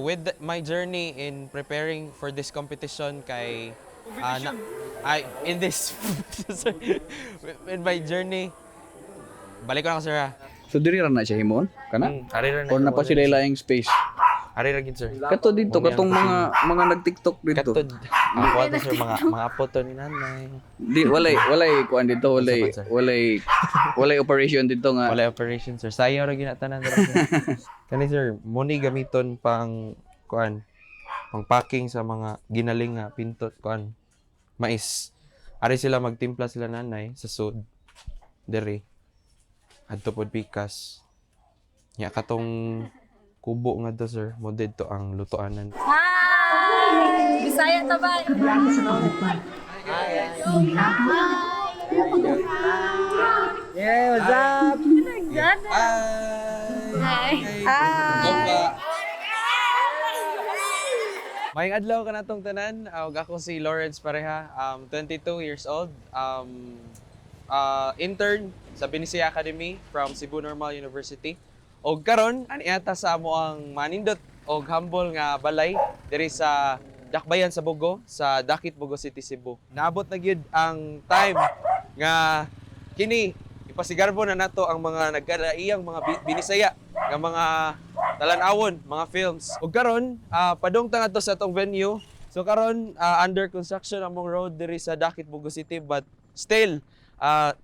With my journey in preparing for this competition kay na, I in this in my journey, balik ko na ko, sir, ha. So diri ra na siya himon kana? Ari ra na. Or na pa sila laing space? Ari ra gid, sir. Kato dito, katong mga nag-TikTok dito. Katod ako ato, sir, mga apo to ni nanay. Di walay kuan dito, walay Unsa man, sir? walay operation dito nga. Walay operation, sir. Sayaw ra ginatanan sir. Kani, sir, mo ni gamiton pang kuan, pang packing sa mga ginaling nga pintot, kuan, mais. Ari sila magtimpla sila nanay sa sud. Diri. Adto pod pikas. Nya katong kubo nga to, sir, mo didto ang lutoanan. Hi! Bisaya ta ba? Yeah, what's up? Hi! Hi! Maayong adlaw ka natong tanan. Ug ako si Lawrence Pareha, 22 years old. Intern sa Binisaya Academy from Cebu Normal University. Og karon ani ata sa amo ang manindot og humble nga balay diri sa Dakbayan sa Bogo, sa Dakit, Bogo City, Cebu. Naabot na gyud ang time nga kini ipasigarbo na nato ang mga nagkalaiyang mga binisaya nga mga talan-awon, mga films. Ug karon, padung ta ngadto sa atong venue. So karon, under construction among road diri sa Dakit, Bogo City, but still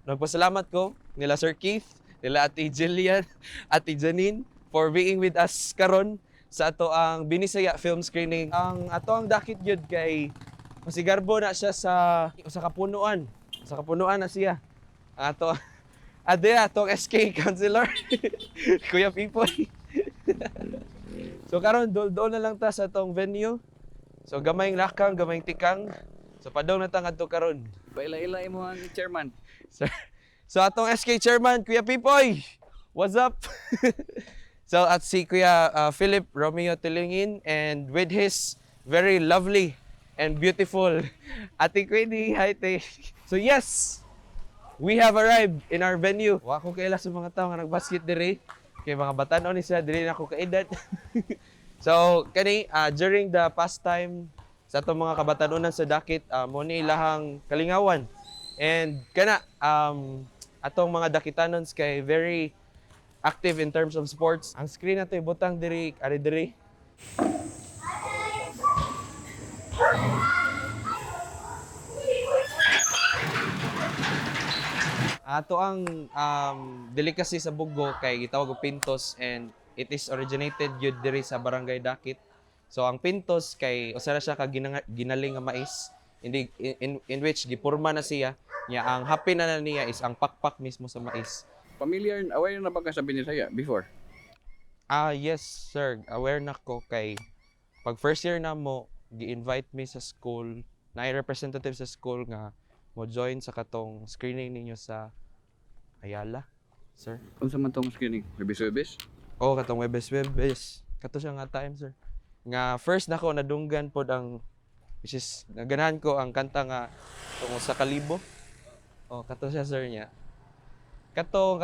nagpasalamat ko nila Sir Keith, nila Ate Jillian, Ate Janine for being with us karon sa ato ang Binisaya film screening. Ang ato ang Dakit gyud kay masigarbo na siya sa kapunuan. Sa kapunuan na siya. Ang ato Ade, atong SK counselor, Kuya Pipoy. So karon dol na lang ta sa atong venue. So gamayng lakang, gamayng tikang. So padong na ta ngadto karon. Paila-ila imo ang chairman. Sir. So atong SK chairman, Kuya Pipoy. What's up? So at si Kuya Philip Romeo Tilingin and with his very lovely and beautiful Ate Queenie. Hi, te. So yes, we have arrived in our venue. Wa ko kaila sa mga tao nga nagbasket diri. Kay mga batan-on ni sila, dili na ako kaedad. So kani during the pastime sa atong mga kabatanunan sa Dakit, mo ni ilahang kalingawan. And kana atong mga Dakitanons kay very active in terms of sports. Ang screen nato ibutang diri, ari diri. Ato ang delicacy sa Bugo kay gitawag og pintos and it is originated yun diri sa Barangay Dakit. So ang pintos kay usa ra siya ka ginaling nga mais in which gipurma na siya nya ang happy na niya is ang pakpak mismo sa mais. Familiar, aware na ba ka sa Binisaya before? Ah, yes, sir. Aware na ko kay pag first year na mo, gi-invite me sa school, na representative sa school nga mo join sa katong screening ninyo sa Ayala, sir. Unsa man tong screening? Webis-webis? Oh, katong Webes Webes. Kato siya nga time, sir. Nga first nako nadunggan pod ang which is naganahan ko ang kanta nga tungod sa kalibo. Oh, kato siya, sir, niya. Kato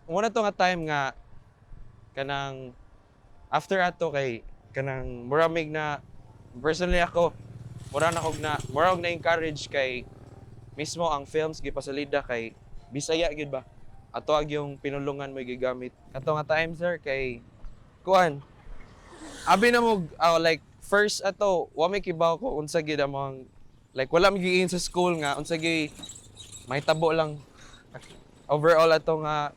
muna to nga time nga kanang after ato kay kanang muramig na personally ako mura na kog na mura og na encourage kay mismo ang films gipasalida kay Bisaya gyud ba ato ag yung pinulungan mo gigamit kato nga time, sir, kay kuan abi na mo like first ato wa may kibaw ko unsa gyud among like wala mi giin sa school nga unsa gyud mahitabo lang overall ato nga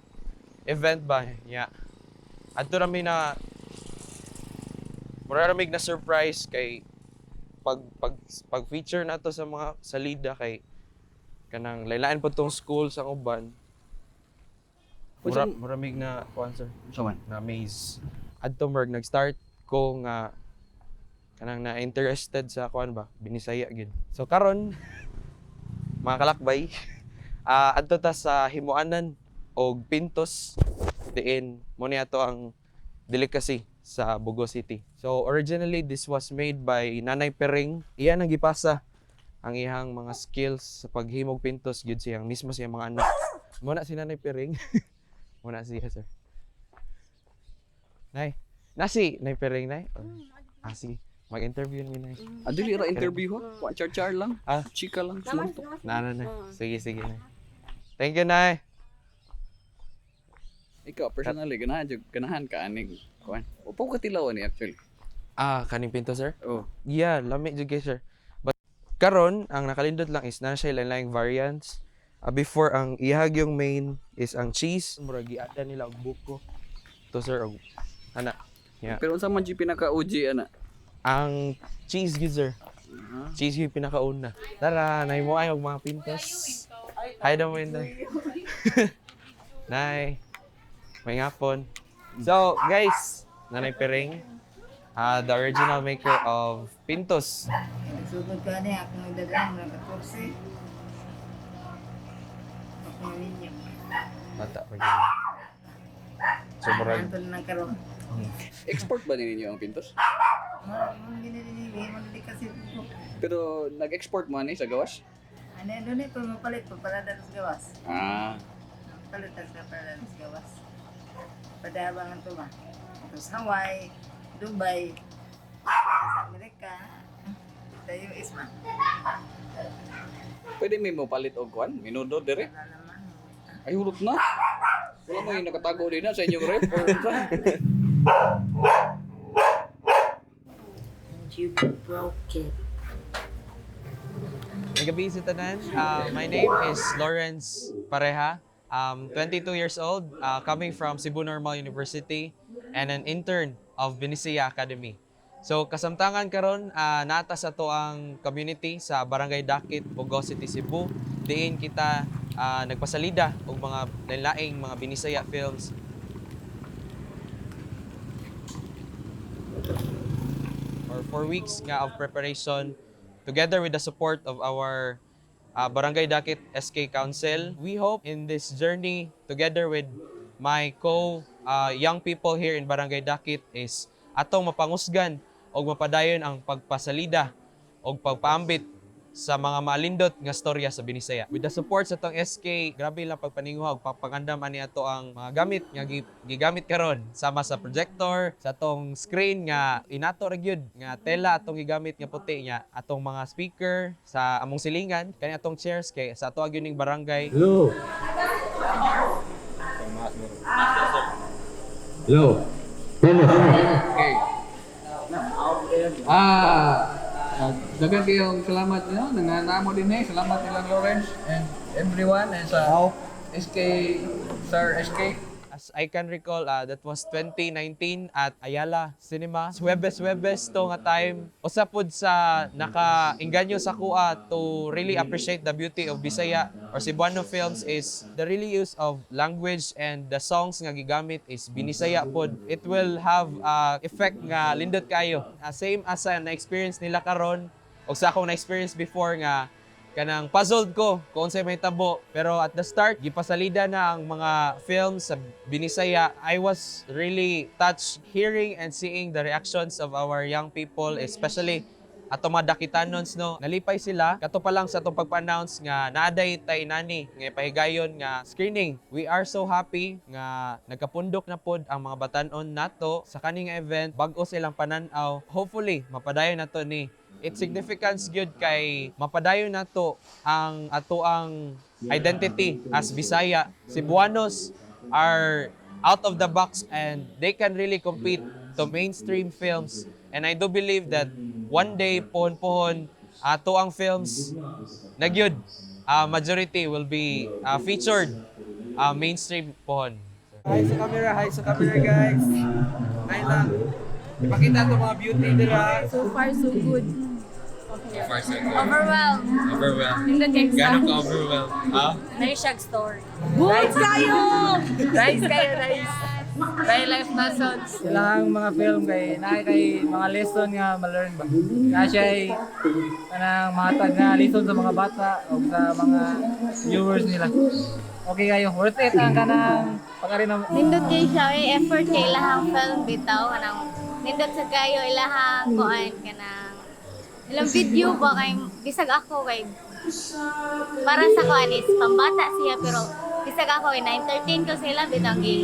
event ba nya adto ra mi na mura ra mig na surprise kay pag feature nato sa mga salida kay kanang laylain po tong school sa uban mura mig na kuan, sir, Unsa man? Na maze adto merg nag-start ko nga kanang na interested sa kuan ba Binisaya gid. So karon, mga kalakbay, adto ta sa himuanan og pintos diin mo ni ato ang delicacy sa Bogo City. So originally this was made by Nanay Pering. Iya nang gipasa ang iyang mga skills sa paghimog pintos gyud siyang mismo siyang mga anak. Mo na si Nanay Pering. Mo na siya, sir. Nay, Nasi, nay pereng nay? Ah, sige. Mag-interview ni nay. Ah, dili ra interview ha. Kuan char-char lang. Ah. Chika lang. Small talk. Na, na, na. Sige, sige, nay. Thank you, nay. Ikaw personally ganahan jud ganahan ka aning kuan. Upo ka tilaw ni actually. Ah, kaning pinto, sir? Oh. Yeah, lami jud kay sir. But karon ang nakalindot lang is na siya lain variants. Ah, before ang ihag yung main is ang cheese. Murag giada nila og buko. To sir og ana. Yeah. Pero unsa man jud pinaka OG ana? Ang cheese gyud sir. Cheese gyud pinakauna. Tara, nay mo ay og mga pintos. Hi daw mo inday. Nay. May ngapon. So, guys, Nanay Piring, ah, the original maker of pintos. Sugod ka niya, akong nagdagang mga 14. Ako ninyo. Bata pa gyud. So, murag Anton na karon. Export ba ninyo ang pintos? Mga ginilili, mga kasi po. Pero nag-export man ni sa gawas? Ano ano ni pa mapalit pa pala sa gawas. Ah. Palit sa pala sa gawas. Padabangan to ba? Tapos Hawaii, Dubai, sa Amerika, sa US man. Pwede may mo palit og kuan, minudo dire. Wala naman. Ay hurot na. Wala mo yung nakatago din na sa inyong rep or unsa. You broke it. May gabi sa tanan. My name is Lawrence Pareja. 22 years old, coming from Cebu Normal University and an intern of Benicia Academy. So kasamtangan karon nata sa to ang community sa Barangay Dakit, Bogo City, Cebu. Diin kita nagpasalida og mga lain-laing mga Binisaya films or 4 weeks nga of preparation together with the support of our Barangay Dakit SK Council. We hope in this journey together with my co young people here in Barangay Dakit is atong mapangusgan og mapadayon ang pagpasalida og pagpaambit sa mga malindot nga storya sa Binisaya. With the support sa tong SK, grabe lang pagpaninguha og pagpangandam ani ato ang mga gamit nga gigamit karon sama sa projector, sa tong screen nga inato ra gyud nga tela atong gigamit nga puti nga atong mga speaker sa among silingan, kani atong chairs kay sa ato gyud ning barangay. Hello. Hello. Hello. Okay. Ah, daghan kayong salamat niyo nanganamo din eh. Salamat nilang Lawrence and everyone and sa SK Sir SK. As I can recall, that was 2019 at Ayala Cinema. Huwebes Huwebes to nga time. Usa pod sa naka-inganyo sa kuha to really appreciate the beauty of Bisaya or Cebuano films is the really use of language and the songs nga gigamit is Binisaya pod. It will have effect nga lindot kayo. Same as sa na-experience nila karon o sa akong na-experience before nga kanang puzzled ko kung unsay may tabo, pero at the start gipasalida na ang mga films sa Binisaya. I was really touched hearing and seeing the reactions of our young people, especially ato mga Dakitanons, no? Nalipay sila kato pa lang sa atong pagpa-announce nga naaday tay nani nga pahigayon nga screening. We are so happy nga nagkapundok na pod ang mga batan-on nato sa kaning event. Bag-o silang panan-aw. Hopefully mapadayon nato ni. Its significance gyud kay mapadayon nato ang ato ang identity as Bisaya. Cebuanos are out of the box and they can really compete to mainstream films, and I do believe that one day pohon-pohon ato ang films na gyud majority will be featured mainstream pohon. Hi sa camera, hi sa camera guys. Hi lang. Ipakita ato mga beauty dira. So far, so good. So far so good. Overwhelmed. Overwhelmed. Nindot kay Gano'n ka overwhelmed? Ha? Nice story. Good kayo! Nice kayo, nice. By life lessons. Ilang mga film kay naa kay mga lesson nga ma-learn ba. Na siya ay kanang mahatag na lesson sa mga bata o sa mga viewers nila. Okay kayo, worth it ang kanang pag-ari na. Nindot kay siya, may effort kay ilahang film bitaw kanang nindot sa kayo ilahang kuan kanang ilang video ba kay bisag ako kay para sa kuan is pambata siya, pero bisag ako kay 9-13 ko sila bitaw gi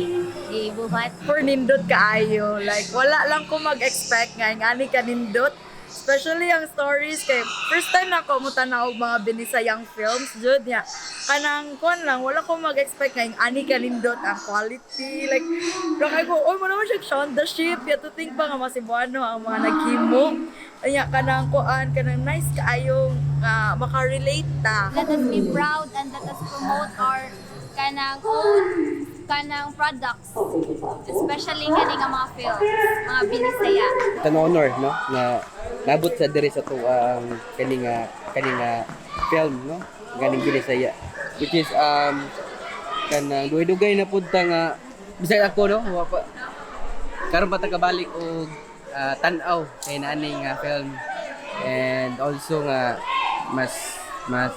gibuhat. For nindot kaayo. Like, wala lang ko mag-expect nga ingani ka nindot. Especially ang stories kay first time na ako mutanaw og mga Binisayang films jud niya. Kanang kuan lang, wala ko mag-expect nga ingani ka nindot ang quality. Like, kay ko, oy, mo naman siya Shaun the Sheep. Ya to think pa nga mga Cebuano ang mga naghimo. Anya kanang kuan, kanang nice kaayo nga maka-relate ta. Let us be proud and let us promote our kanang own kanang products, especially kani nga mga films, mga Binisaya. It's an honor, no, nga nabot sa diri sa tuang kani nga film, no, ganing Binisaya, which is kanang dugay-dugay na pud ta nga bisag ako, no, wa pa karon pa ta kabalik og tan-aw kay naani nga film and also nga mas mas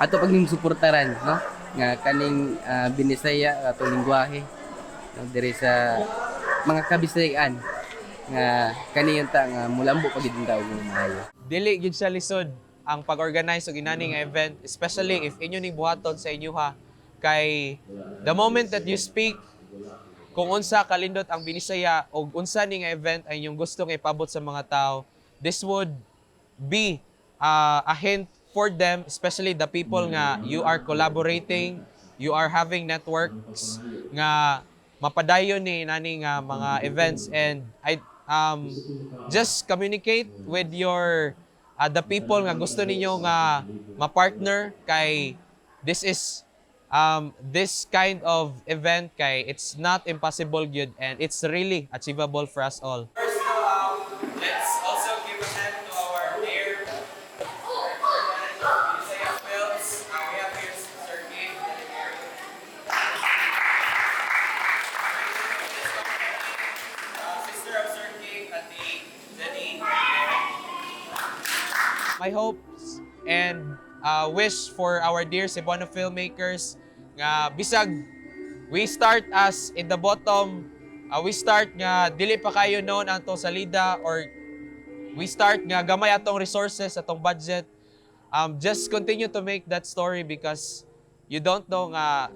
ato pag ning suportaran, no, nga kaning Binisaya, atong lingwahe, no, diri sa mga Kabisayan nga kaniyon ta nga mulambo pa gid ang tao nga maayo. Dili gyud siya lisod ang pag-organize og inani nga event, especially if inyo ning buhaton sa inyoha, kay the moment that you speak kung unsa kalindot ang Binisaya og unsa ni nga event ay inyong gusto nga ipabot sa mga tao, this would be a hint for them, especially the people nga you are collaborating, you are having networks nga mapadayon ni nani nga mga events. And I just communicate with your the people nga gusto ninyo nga ma-partner, kay this is this kind of event kay it's not impossible gyud and it's really achievable for us all. First, let's also give a hand to our dear manager of Binisaya Films. We have here Sir Gabe Delivery. Sister of Sir Gabe at the Jenny. My hopes and wish for our dear Cebuano filmmakers nga bisag we start as in the bottom, we start nga dili pa kayo known ang atong salida or we start nga gamay atong resources, atong budget, just continue to make that story because you don't know nga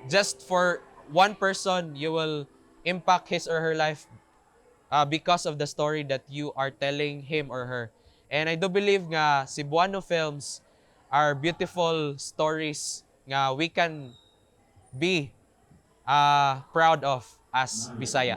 just for one person, you will impact his or her life because of the story that you are telling him or her. And I do believe nga Cebuano films are beautiful stories nga we can be proud of as Bisaya.